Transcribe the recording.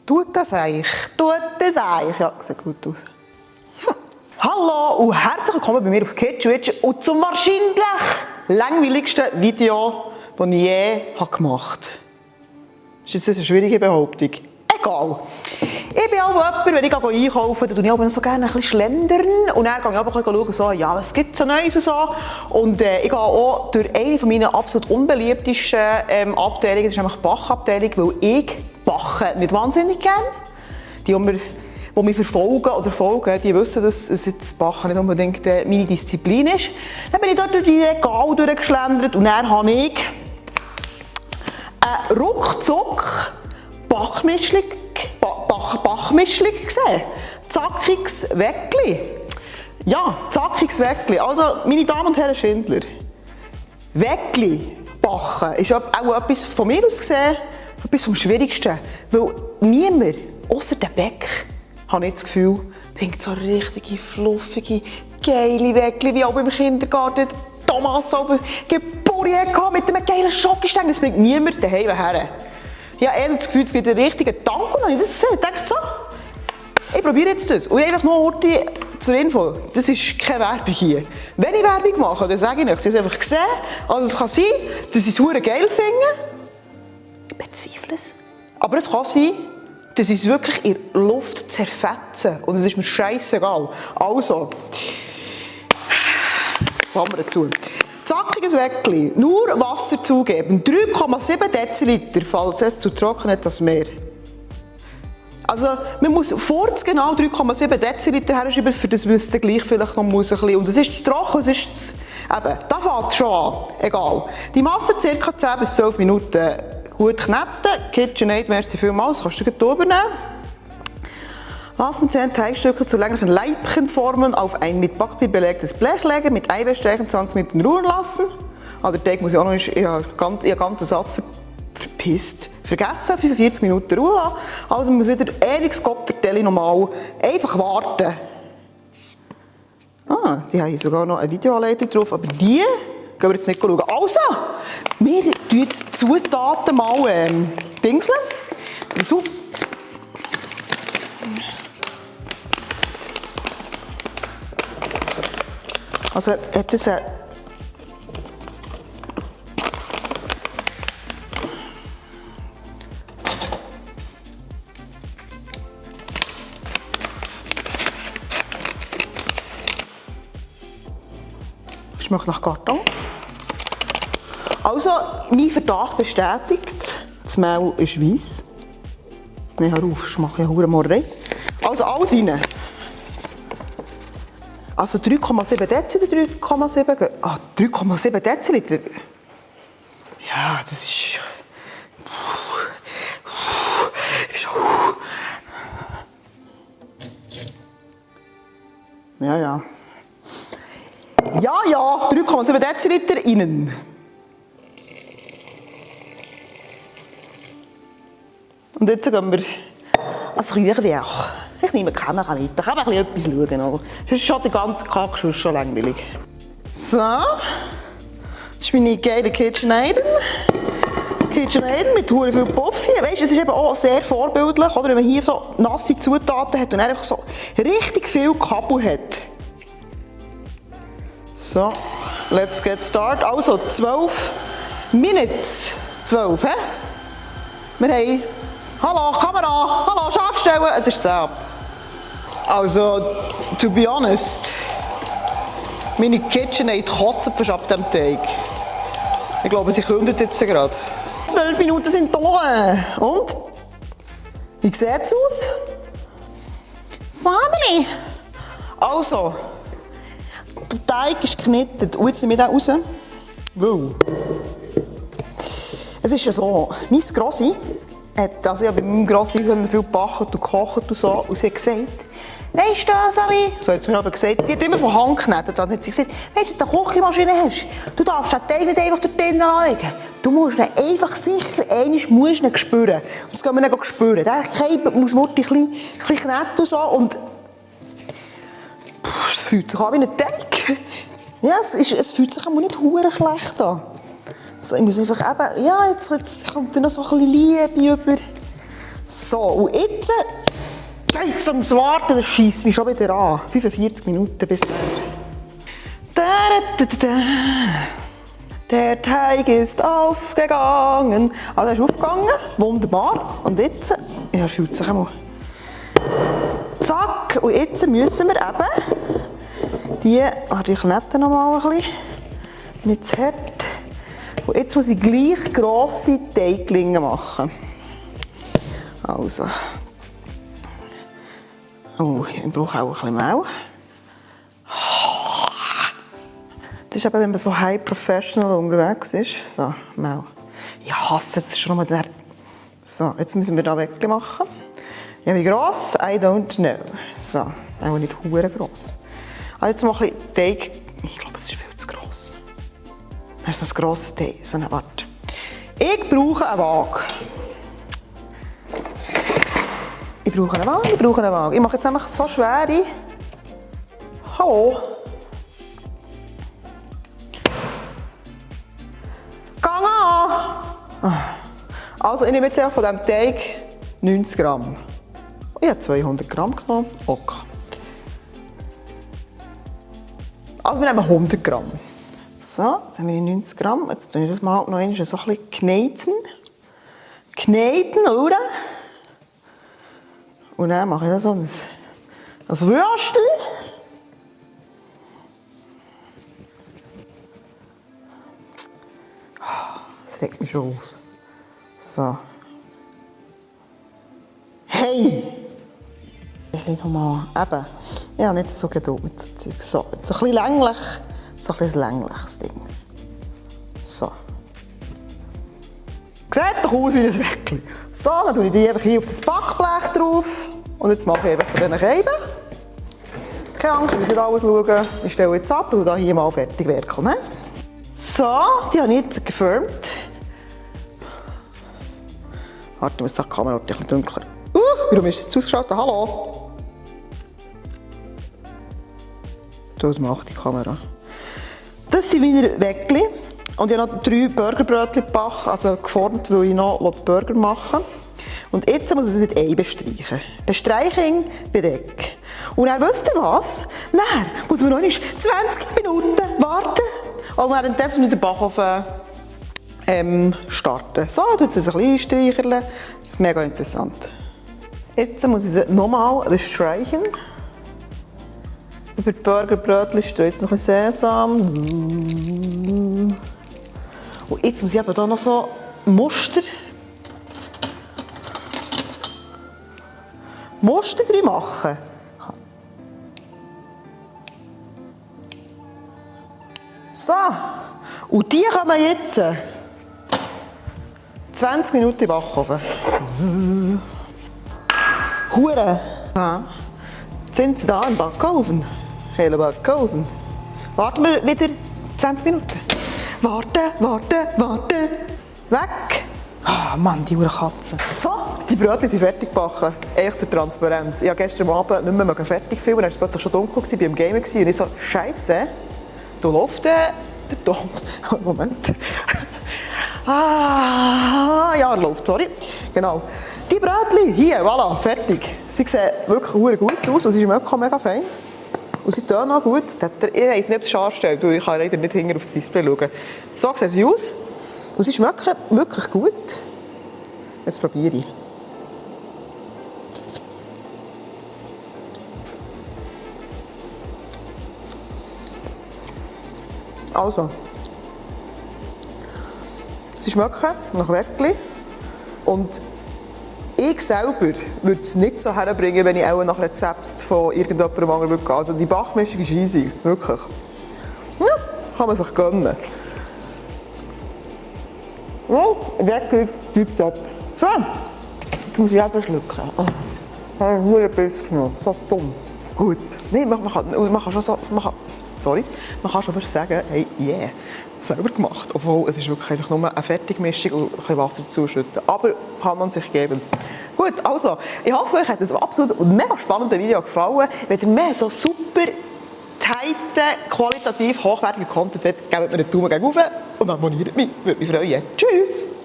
Tut das eigentlich? Ja, sieht gut aus. Hallo und herzlich willkommen bei mir auf Kitschwitsch und zum wahrscheinlich langweiligsten Video, das ich je gemacht habe. Ist jetzt eine schwierige Behauptung? Egal. Ich bin auch jemand, wenn ich einkaufe, dann schaue ich auch so gerne ein bisschen schlendern und dann gehe ich auch ein bisschen schauen, so, ja, was gibt es so Neues und so. Und ich gehe auch durch eine meiner absolut unbeliebtesten Abteilungen, das ist nämlich die Bachabteilung, weil ich backe nicht wahnsinnig gerne. Die mich verfolgen oder folgen, die wissen, dass jetzt Backen nicht unbedingt meine Disziplin ist. Dann bin ich dort durch die Regale durchgeschlendert und dann habe ich ruckzuck Bachmischung gesehen. Zackiges Weckli. Ja, zackiges Weckli. Also, meine Damen und Herren Schindler, Weckli backen ist auch etwas von mir aus gesehen, etwas vom Schwierigsten. Weil niemand, ausser der Bäck, habe ich das Gefühl, bringt so richtige, fluffige, geile Weckli, wie auch im Kindergarten Thomas auf Geburt hatte mit einem geilen Schokostängel. Das bringt niemand daheim her. Ich habe ehrlich das Gefühl, es gibt einen richtigen Dank und habe ich das gesehen. Ich dachte so, ich probiere jetzt das. Und einfach noch heute zur Info, das ist keine Werbung hier. Wenn ich Werbung mache, dann sage ich euch, sie haben es einfach gesehen. Also es kann sein, dass ich es verdammt geil finde. Ich bezweifle es. Aber es kann sein, dass ich es wirklich in der Luft zerfetze. Und es ist mir scheissegal. Also, Klammer zu. Zackiges Weckli, nur Wasser zugeben, 3,7 Deziliter, falls es zu trocken hat, das Meer. Also, man muss genau 3,7 Deziliter herschreiben, für das müsste gleich vielleicht noch ein bisschen. Und es ist zu trocken, es ist zu, eben, da fängt es schon an, egal. Die Masse ca. 10 bis 12 Minuten gut kneten. KitchenAid, merci vielmals, kannst du gut übernehmen. Lassen 10 Teigstücke zu länglichen Leibchen formen, auf ein mit Backpapier belegtes Blech legen, mit Eiweiß streichen, 20 Minuten ruhen lassen. Der Teig muss ich auch noch, ich habe den ganzen Satz vergessen, 45 Minuten Ruhe lassen. Also man muss wieder ewig Gott normal einfach warten. Die haben hier sogar noch eine Videoanleitung drauf, aber die gehen wir jetzt nicht schauen. Also, wir tun die Zutaten mal dingseln. Das auf. Also hat es eine schmeckt nach Karton. Also, mein Verdacht bestätigt, das Mehl ist weiss. Nein, hör auf, ich mache ja Hurenmorderei. Also alles rein. Also 3,7 Deziliter, 3,7 Deziliter. Ja, das ist... Ja. Ja, 3,7 Deziliter rein. Und jetzt gehen wir ans Rührwerk. Ich nehme die Kamera mit, ich kann ein bisschen etwas schauen. Sonst ist schon der ganze Kack schon langweilig. So, das ist meine geile KitchenAid. KitchenAid mit viel Puffy. Weißt, es ist eben auch sehr vorbildlich, oder, wenn man hier so nasse Zutaten hat und dann einfach so richtig viel Kabel hat. So, let's get started. Also 12 Minutes. 12, hä? Wir haben... Hallo, Kamera! Hallo, scharf stellen! Es ist 10 ab. Also, to be honest, meine KitchenAid kotzt fast ab dem Teig. Ich glaube, sie kündet jetzt gerade. 12 Minuten sind da. Und? Wie sieht es aus? Sadeli! Also, der Teig ist geknetet. Und jetzt nehme ich den raus. Weil es ist ja so, mein Grossi also ich habe bei meinem Grossi viel gebacken und gekocht und so. Und sie hat gesagt, weisst du, Sali? So hat sie mir aber gesagt, die hat immer von Hand geknetet. Dann hat sie gesagt, weisst du, wenn du eine Küchenmaschine hast, du darfst den Teig nicht einfach durch die Innen anlegen. Du musst ihn einfach sicher einmal spüren. Und das können wir dann spüren. Der Teig muss ein bisschen kneten und so. Und es fühlt sich an wie ein Teig. Ja, es fühlt sich auch nicht verdammt schlecht an. Also ich muss einfach eben, ja, jetzt kommt dann noch so ein bisschen Liebe über. So, und jetzt geht es ums Warten, das scheisst mich schon wieder an. 45 Minuten bis Der Teig ist aufgegangen. Also er ist aufgegangen, wunderbar. Und jetzt, ja, fühlt sich einmal. Zack, und jetzt müssen wir eben die, ich knete noch mal ein bisschen, nicht zu hart. Und jetzt muss ich gleich grosse Teiglinge machen. Also. Oh, ich brauche auch ein bisschen Mehl. Das ist eben, wenn man so high professional unterwegs ist. So, Mehl. Ich hasse es schon mal der. So, jetzt müssen wir da weg machen. Ja, wie gross? I don't know. So, auch nicht hure gross. Also jetzt mache ich Teig. Ich glaube, es ist viel zu gross. Das ist noch ein grosses Teig. So, warte. Ich brauche eine Waage. Ich brauche eine Waage. Ich mache jetzt einfach so schwere. Hallo. Gang an! Also, ich nehme jetzt einfach von diesem Teig 90 Gramm. Ich habe 200 Gramm genommen. Okay. Also, wir nehmen 100 Gramm. So, jetzt haben wir 90 Gramm. Jetzt tue ich das mal noch einmal so ein bisschen kneten. Kneten, oder? Und dann mache ich da so ein Würstel. Das regt mich schon auf. So. Hey! Ich will nochmal. Eben. Ich habe nicht so Geduld mit so Zeug. So, jetzt ein bisschen länglich. So ein bisschen längliches Ding. So. Sieht doch aus wie ein Weckli. So, dann tue ich die einfach hier auf das Backblech drauf. Und jetzt mache ich einfach von diesen Scheiben. Keine Angst, ich muss nicht alles schauen. Ich stelle jetzt ab und hier mal fertig werkeln. Ne? So, die habe ich jetzt geformt. Warte, ich muss die Kamera ein bisschen dunkler. Warum ist sie jetzt ausgeschaltet? Hallo? Das macht die Kamera. Das sind meine Weckli. Und ich habe noch 3 Burgerbrötchen gebacken, also geformt, weil ich noch Burger machen will. Und jetzt muss man sie mit Ei bestreichen. Bestreichung, Bedeck. Und dann wisst ihr was? Dann muss man noch 20 Minuten warten. Und währenddessen den Backofen starten. So, jetzt ein bisschen einstreichen. Mega interessant. Jetzt muss ich sie nochmal bestreichen. Über die Burgerbrötchen streue ich jetzt noch ein bisschen Sesam. Und jetzt muss ich eben hier noch so Muster drin machen. So, und die kann man jetzt 20 Minuten im Backofen. Hure. Ja. Jetzt sind sie da im Backofen. Hellen Backofen. Warten wir wieder 20 Minuten. Warten. Weg. Oh Mann, die Katze. So, die Brötchen sind fertig gebacken. Echt zur Transparenz. Ich habe gestern Abend nicht mehr fertig filmen, dann war es plötzlich schon dunkel, ich war beim Gamen und ich so, Scheisse, da läuft der Ton. Moment. Ja, er läuft, sorry. Genau. Die Brötchen, hier, voilà, fertig. Sie sehen wirklich gut aus und sie schmecken mega fein. Und sie tun auch gut. Ich weiss nicht, ob es scharf stellt, weil ich kann leider nicht hinten aufs Display schauen. So sehen sie aus. Und sie schmecken wirklich gut. Jetzt probiere ich. Also. Sie schmecken nach Weckli. Und ich selber würde es nicht so herbringen, wenn ich auch nach Rezept von irgendjemandem anderen würde gehen. Also die Backmischung ist easy, wirklich. Ja, kann man sich gönnen. Ja, Weckli, tipptopp. So, jetzt muss ich eben schlucken. Oh, ich habe nur ein Biss genommen, so dumm. Gut, nee, man kann schon so, man kann schon fast sagen, hey, yeah, selber gemacht. Obwohl, es ist wirklich einfach nur eine Fertigmischung und ein bisschen Wasser zuschütten. Aber kann man sich geben. Gut, also, ich hoffe, euch hat das absolut und mega spannende Video gefallen. Wenn ihr mehr so super tighten, qualitativ hochwertigen Content wollt, gebt mir einen Daumen gegen rauf und abonniert mich. Würde mich freuen. Tschüss!